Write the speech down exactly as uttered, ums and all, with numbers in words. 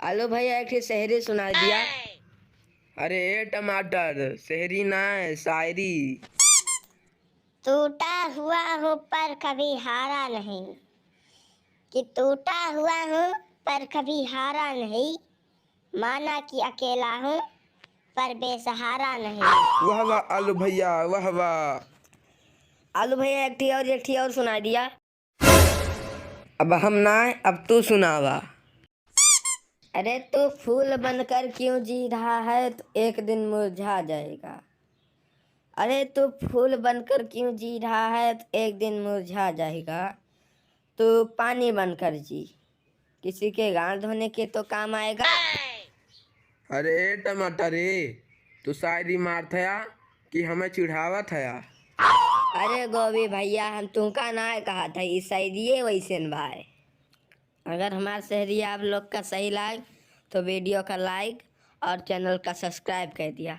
आलू भैया, एक ठे शायरी सुनाइ दिया। अरे ए टमाटर, शायरी ना है, शायरी। टूटा हुआ हूँ पर कभी हारा नहीं, कि टूटा हुआ हूँ पर कभी हारा नहीं, माना कि अकेला हूँ पर बेसहारा नहीं। वाह वाह आलू भैया, वाह वाह। आलू भैया, एक ठे और, एक ठे और सुनाइ दिया। अब हम ना, अब तू सुनावा। अरे तू फूल बनकर क्यों जी रहा है, तो एक दिन मुरझा जाएगा। अरे तू फूल बनकर क्यों जी रहा है, तो एक दिन मुरझा जाएगा। तू पानी बनकर जी, किसी के गाल धोने के तो काम आएगा। अरे ए टमाटर रे, तू शायरी मारत हया कि हमें चिढ़ावत हया? अरे गोभी भैया, हम तुमका ना कहत है, ई शायरिये वैसन बाय। अगर हमार शायरी आप लोग का सही लाग तो वीडियो का like और चैनल का subscribe कर दिया।